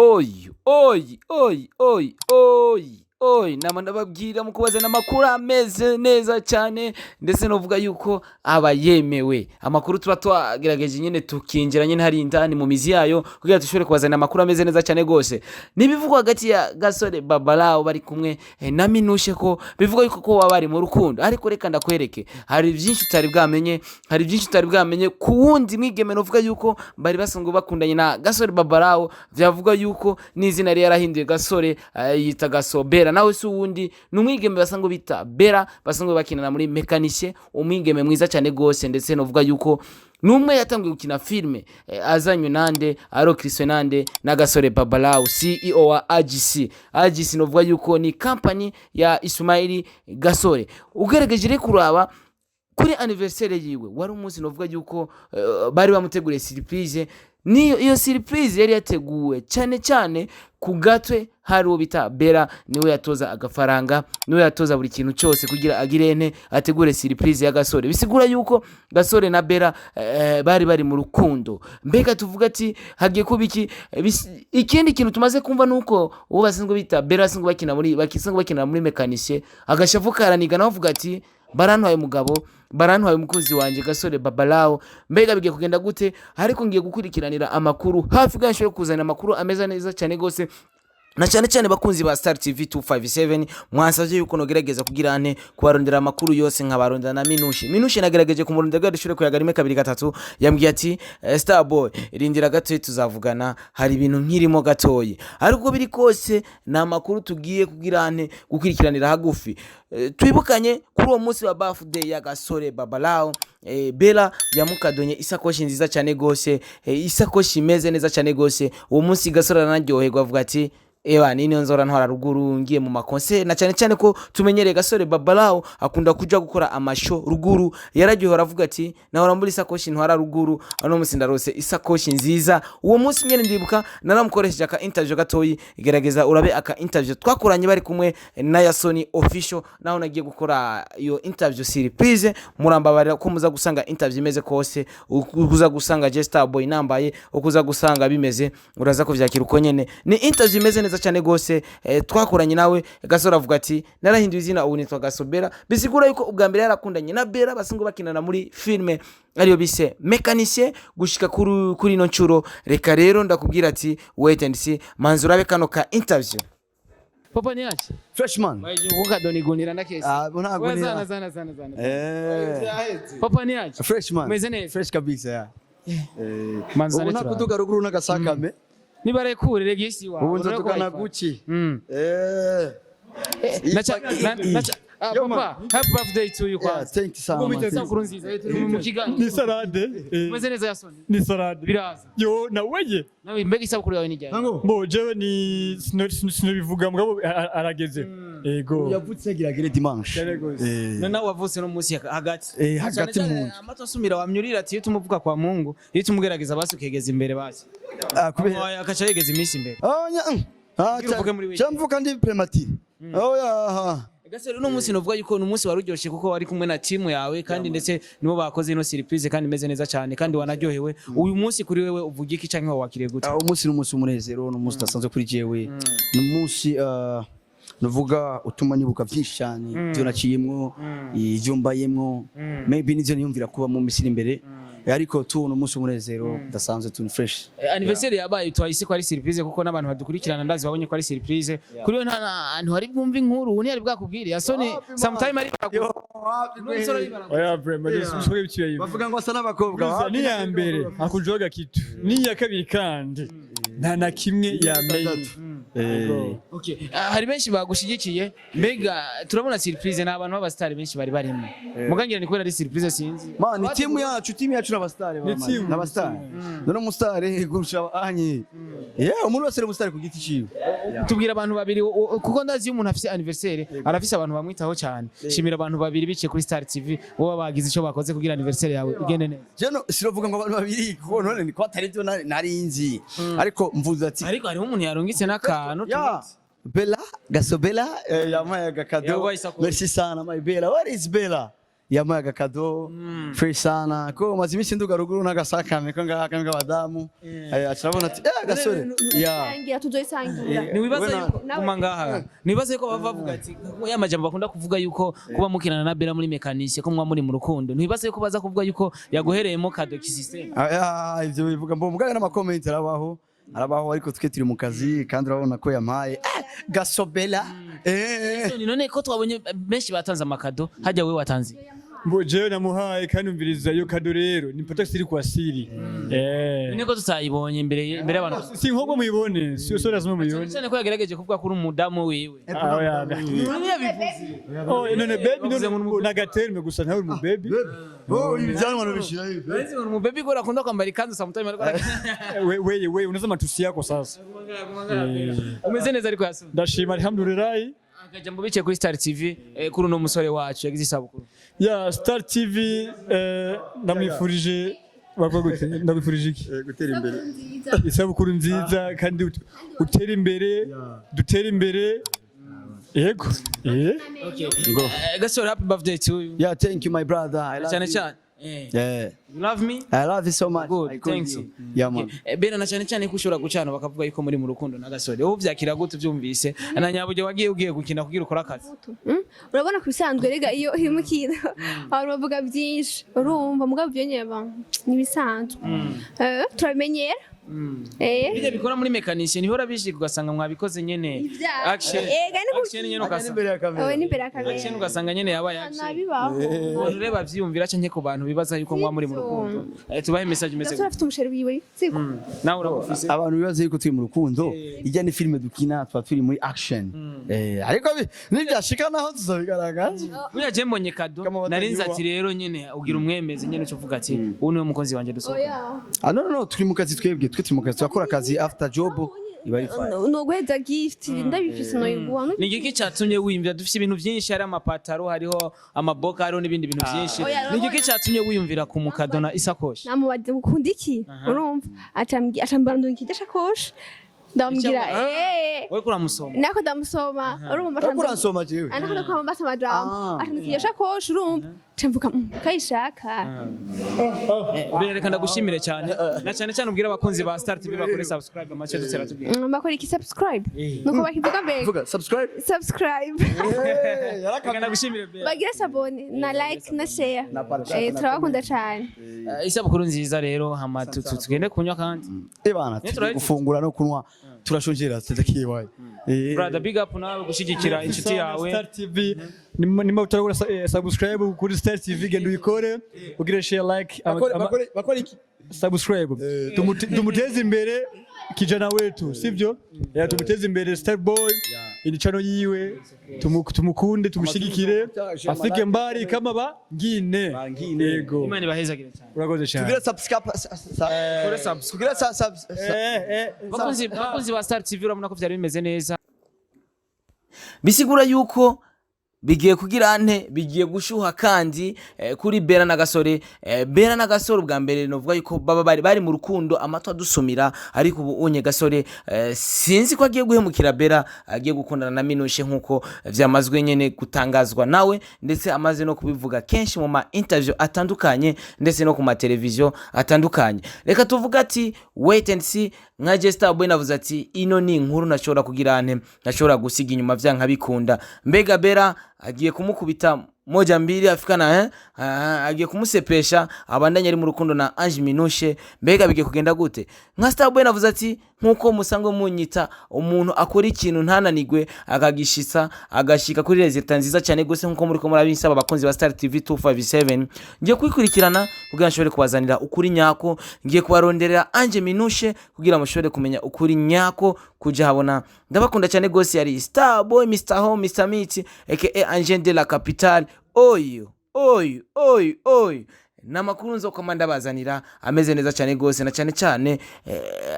Oyi oyi oyi oyi oyi oyi, nama ndababwira mu kubazana amakuru ameze neza cyane, ndetse novuga yuko aba yemewe. Amakuru tuba twagerageje nyine, tukinjira nyine hari indani mu mizi yayo kugira dushobore kubazana amakuru ameze neza cyane rwose. N'ibivugwa hagati ya Gasore Babalao bari kumwe na Minushe, ko bivugwa yuko ko baba bari mu rukundo. Ariko reka ndakwereke, hari byinshi utari bwamenye, hari byinshi utari bwamenye ku wundi mwigeme novuga yuko bari basanzwe bakundanye na Gasore Babalao. Vyavuga yuko n'izina yari yarahinduye, Gasore yita Gasobera. Nawe si uwundi, ni umwigeme basanzwe bita Bera, basanzwe bakinana muri Mécanicien, umwigeme mwiza cyane rwose. Ndetse novuga yuko numwe yatangiye gukina filme azanywe nande, aro Christian nande na Gasore Babalao, CEO wa AGC. AGC novuga yuko ni company ya Ismaili Gasore. Ugerageje rero kuraba kuri anniversaire yiwe, wari umunsi novuga yuko bari bamuteguriye surprise. Niyo iyo surprise yari yateguwe cyane cyane ku gatwe hari uwo bita Bera, niwe yatoza agafaranga, niwe yatoza buri kintu cyose kugira agirene ategure surprise ya Gasore. Bisigura yuko Gasore na Bera bari mu rukundo. Mbega tuvuga ati hagiye kuba iki? Ikindi kintu tumaze kumva nuko uwo basanzwe bita Bera basanzwe bakina muri Mécanicien, agashavu karaniga, nawe avuga ati: "Barantwaye umugabo, barantwaye umukunzi wanjye Gasore Babalao." Mbega bigiye kugenda gute? Ariko ngiye gukurikiranira amakuru hafi bwa nshobora kuzana amakuru ameze neza cyane gose, na cyane cyane bakunzi ba Star TV 257 mwansavye yuko nogerageza kugira ane kubarondera amakuru yose, nkabarondera na Minushe. Minushe nagerageje kumurondera kugira dushobore kuyaga rimwe, kabiri, gatatu. Yambwiye ati: "Star Boy, rindira gatoyi tuzavugana, hari ibintu nkirimo gatoyi." Ariko uko biri kose ni amakuru tugiye kugira ane gukurikiranira hagufi. Twibukanye kuri uwo munsi wa birthday ya Gasore Babalao, Bella yamukadonye isakoshi nziza cyane gose, isakoshi imeze neza cyane gose. Uwo munsi Gasore aranaryoherwa, avuga ati: "Ewa nini nzora ntwara ruguru ngiye mu maconcert." Na cyane cyane ko tumenyereye Gasore Babalao akunda kuja gukora amashow ruguru, yararyohora avuga ati: "Nahora mbura isakoshi ntwara ruguru, ano munsi ndarose isakoshi nziza." Uwo munsi nyene ndibuka naramukoresheje aka interview gatoyi. Gerageza urabe aka interview twakoranye bari kumwe na Yasoni Official, naho nagiye gukora iyo interview surprise. Murambabarira ko muza gusanga interview imeze kose, uza gusanga Jester Boy nambaye uko uza gusanga bimeze, uraza kuvyakira uko nyene. Ni interview imeze neza cyane gose twakoranye nawe. Gasore avuga ati: "Narahinduye izina, ubu nitwa Gasobera." Bisigura yuko ubwa mbere yarakundanye na Bera basanzwe bakinana muri filme ariyo bise Mécanicien. Gushika kuri ino ncuro, reka rero ndakubwira ati: "Wait and see." Manzi urabe kano ka interview. Papa ni yaje. Freshman. Ukadonigunira na kesi. Ah, ntabwo Wewe ni zana zana zana zana. Papa ni yaje. Freshman. Umeze neza? Fresh kabisa ya. Manzi Ubu zane nta turabe. kuduga ruguru n'agasakame. Nibarekure rega isi wawe. Ubu nzodugana Gucci. Nacha nacha ah, Yo, papa, happy birthday to you Yeah, kwanza. thank you so much. Isabukuru nziza. Turi mu kiganiro. Ni salade. Umeze neza Yasoni? Ni salade. Biraza. Yo naweye. Nawe mbega isabukuru yawe ni ryari? Bo jewe ni sinobivuga mugabo arageze. Ego. Yavutse agira agere dimanche. None nawe wavutse no munsi hagati. Hagati Cyane mu cyane nzu. Amato asumira wamyurira ati iyo tumuvuga kwa Mungu, iyo tumugerageza basi ukegeza imbere basi. Ah, kubera Oya, akaca yegeza iminsi imbere. Ah, nya. Ah, Kugira uvuge muri weekend. Cyamvuka ndi prématuré. Oh ya. Gasore, uno munsi novuga yuko ni umunsi wari uryoshye kuko wari kumwe na timu yawe, kandi ndetse nibo bakoze ino surprise kandi imeze neza cyane, kandi wanaryohewe. Uyu munsi kuri wewe uvuga iki canke wawakiriye gute? Ah, umunsi ni umunsi w'umunezero, ni umunsi udasanzwe kuri jewe. Ni umunsi nuvuga utuma nibuka byinshi cyane, ibyo naciyemwo, ibyo mbayemwo, maybe n'ivyo niyumvira kuba mu minsi iri imbere. Ariko tu ni umunsi w'umunezero udasanzwe tu, ni fresh. Anniversaire yabaye, twahise ko ari surprise kuko n'abantu badukurikirana ndazi babonye ko ari surprise. Kuri we nta hantu hari bwumva inkuru, ntiyari bwakubwire Yasoni sometime ari Oya, vraiment je suis Bavuga ngo asa n'abakobwa. Ni ya mbere akujoga kitu, ni iya kabiri kandi nta na kimwe yamenye. Okay. Ah, hari benshi bagushigikiye. Mbega turabona surprise ni abantu b'abasitari benshi bari barimo, mugangira ni kubera ari surprise, sinzi. Man, ni timu yacu, timu yacu n'abastari. Ni timu, n'abastari. None umusitari kurusha anye? Yeah, umuntu wese ari umusitari ku giti ciwe. Tubwira abantu babiri kuko ndazi iyo umuntu afise anniversaire arafise abantu bamwitaho cyane. Shimira abantu babiri biciye kuri Star TV wowe bagize icyo bakoze kugira anniversaire yawe igende neza. Jeno sinovuga ngo abantu babiri kuko none ni ko atari byo nari nzi. Ariko mvuze ati Ariko hariho umuntu yarungitse n'akantu. Ya Bella, Gaso Bella, yampaye agakado. Yaguhaye isakoshi. Merci sana my Bella. What is Bella? Yamuhaye agakado fresh sana, ko maze iminsi nduga ruguru n'agasakame ko ngaha kamwe k'abadamu. Aca arabona ati gasore ya. Sangira, tuzoyisangira. Ntiwibaza Wena- yuko guma ngaha, ntiwibaza yuko bava bavuga ati ya majambo bakunda kuvuga yuko kuba mukinana na Bella muri mécanicien, ko muba muri mu rukundo, ntiwibaza yuko baza kuvuga yuko yaguhereyemo cadeau kisystem? Ah, ah, ivyo bivuga mbo mugabo n'ama comment arabaho, arabaho, ariko twe turi mu kazi kandi urabona ko yampaye gasobela. None ko twabonye benshi batanze ama cadeau, hajya wewe watanze? Mbo jewe namuhaye, kandi umviriza, iyo cadeau rero ni peut-être iri kwa siri. None ko tutayibonye imbere y'abantu? Si nkogo muyibone, si so lazima Cyane muyibone. cyane ko yagerageje kuvuga ko uri umudamu wiwe. Ah, oya. Oh, none baby, Bavuze ngo none nagaterme gusa, ntawe uri mu baby. Oh, ibyanwa nubishira hivi. Urazi ngo ni baby ko akunda kwambara ikanzu sometimes, ariko We we we, unaza matusi yako sasa. Umeze neza ariko, Yasoni? Ndashima, alhamdulillah. Akajambo bicaye kuri Star TV, kuri uno musore wacu yagize isabukuru. Ya Star TV, ndamwifurije, bavuga gute, ndamwifurije iki? Gutera imbere. Isabukuru nziza kandi utere imbere, dutere imbere, yego. Ngo. Gasore, happy birthday to you. Yeah, thank you, my brother. I love Cyane you. cyane. Yeah. You love me? I love you so much. Good, I call thanks. you. Yeah, man. Bera, na cyane cyane ko ushobora gucana bakavuga yuko muri mu rukundo na Gasore, wowe uvyakira gute uvyumvise? Na nyaburyo wagiye ugiye gukina kugira ukore akazi. Urabona, ku bisanzwe rega, iyo uri mu kintu abantu bavuga byinshi, urumva, mugabo ibyo nyine ni ibisanzwe. Turabimenyera. Bijya bikora muri mécanicien ntihora bishika ugasanga mwabikoze nyene Ivyaha. action. Ega, ni Action nyene ugasanga Imbere ya kamera. Owe, n'imbere ya kamera. Action ugasanga nyene yabaye action. Nabibaho. Umuntu rero bavyiyumvira canke ku bantu bibaza yuko mwa muri mu rukundo, tubahe message imeze Gasore afite umusheri wiwe, siko? Nawe uramufise. Abantu bibaza yuko turi mu rukundo, ijya ni filime dukina, tuba turi muri action. Ariko nibyashika naho tuzobigaragaza. Buriya je mbonye cadeau Kama narinze watanyuwa. ati rero nyene ugira umwemezi nyene uca uvuga ati ubu niwe mukozi wanje dusohoka. Oya. Ah, no, no, no, turi mu kazi twebwe, twe turi mu kazi, turakora akazi, after job iba ari fine. Noguheza gift ndabifise, noyiguha. Ni igiki catumye wiyumvira? Dufise ibintu vyinshi, hari amapataro, hariho amaboka, hariho n'ibindi bintu vyinshi. Oya. Ni igiki catumye wiyumvira ku mukadona isakoshi? Namubaza ukunda iki, urumva, acambwira ndungika iryo shakoshi, ndamubwira Wowe kuramusoma. Nako ndamusoma, urumva. Uriko uransoma jewe? Anako ndakwamba amajambo. Acambwira iryo shakoshi, urumva, camvuga kayishaka. Mbere reka ndagushimire cyane, na cyane cyane ubwire abakunzi ba Star TV bakore subscribe amace dutera tubwira. Bakora iki? Subscribe, nuko bakivuga mbega? Vuga subscribe. Subscribe. Reka ndagushimire, Bella. Bagire s'abonner na like na share. Na partage, na Turabakunda cyane. Isabukuru nziza rero, hama tugende kunywa kandi. Ebana, turi gufungura no kunywa, turashonjera tutakiwaye. Brother, big up nawe gushyigikira inshuti yawe. Star TV, nimba utarakora subscribe kuri Star TV, genda uyikore, ugire share, like, Bakora iki? Subscribe. Tumuteze imbere kijana wetu, sivyo? Ya, tumuteze imbere Star Boy, ini channel yiwe, tumukunde, tumushigikire, afike mbali kama ba ngine. Bangine. Yego. Imana ibahezagire cyane. Urakoze cyane. Tugira subscribe. Tugira Bakunzi ba Star TV, urabona ko byari bimeze neza. Bisigura yuko bigiye kugira nte, bigiye gushuha kandi kuri Bera na Gasore. Bera na Gasore ubwa mbere novuga yuko baba bari mu rukundo amatwi adusumira, ariko ubu unye Gasore sinzi ko agiye guhemukira Bera, agiye gukundana na Minushe nkuko vyamazwe nyene gutangazwa nawe, ndetse amaze no kubivuga kenshi mu ma interview atandukanye ndetse no ku ma televiziyo atandukanye. Reka tuvuga ati wait and see. Nka Jester Boy navuze ati ino ni inkuru nashobora kugira nte, nashobora gusiga inyuma vyanka bikunda. Mbega Bera agiye kumukubita moja mbili afikana, eh? Ah, agiye kumusepesha abandanye ari mu rukundo na Ange Minushe? Mbega bigiye kugenda gute? Nka Starboy navuze ati nkuko musanzwe munyita umuntu akora ikintu ntananigwe, akagishitsa, agashika kuri résultat nziza cyane gose, nkuko muri ko murabinsaba abakunzi ba Star TV 257, ngiye kwikurikirana kugira nshobore kubazanira ukuri nyako. Ngiye kubaronderera Ange Minushe kugira mushobore kumenya ukuri nyako kuja habona. Ndabakunda cyane gose. Yari Starboy, Mr Home, Mr Meat, aka Ange de la Capitale. Oyo oyo oyo oyo, ni amakuru nzokoma ndabazanira ameze neza cyane gose, na cyane cyane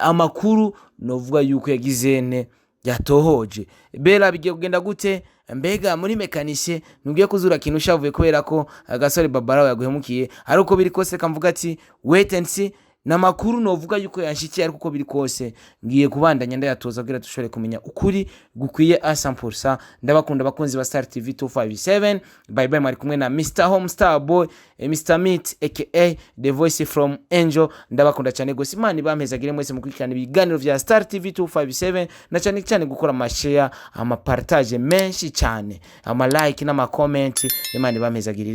amakuru novuga yuko yagize ne yatohoje. Bera bigiye kugenda gute? Mbega muri mécanicien ntugiye kuzura kintu ushavuye kubera ko Agasore Babara yaguhemukiye? Ari uko biri kose, kamvuga ati wait and see. Namakuru novuga yuko yanshikiye, ariko uko biri kose ngiye kubandanya ndayatoza kugira dushobore kumenya ukuri gukwiye a 100%. Ndabakunda, abakunzi ba Star TV 257. Bye bye. Mwari kumwe na Mr Home Star Boy, Mr Meat aka The Voice from Angel. Ndabakunda cyane gose. Imana ibampezagire mwese mukurikirana ibiganiro vya Star TV 257, na cyane cyane gukora amashare, amapartage menshi cyane, ama like n'ama comment. Imana ibampezagirire.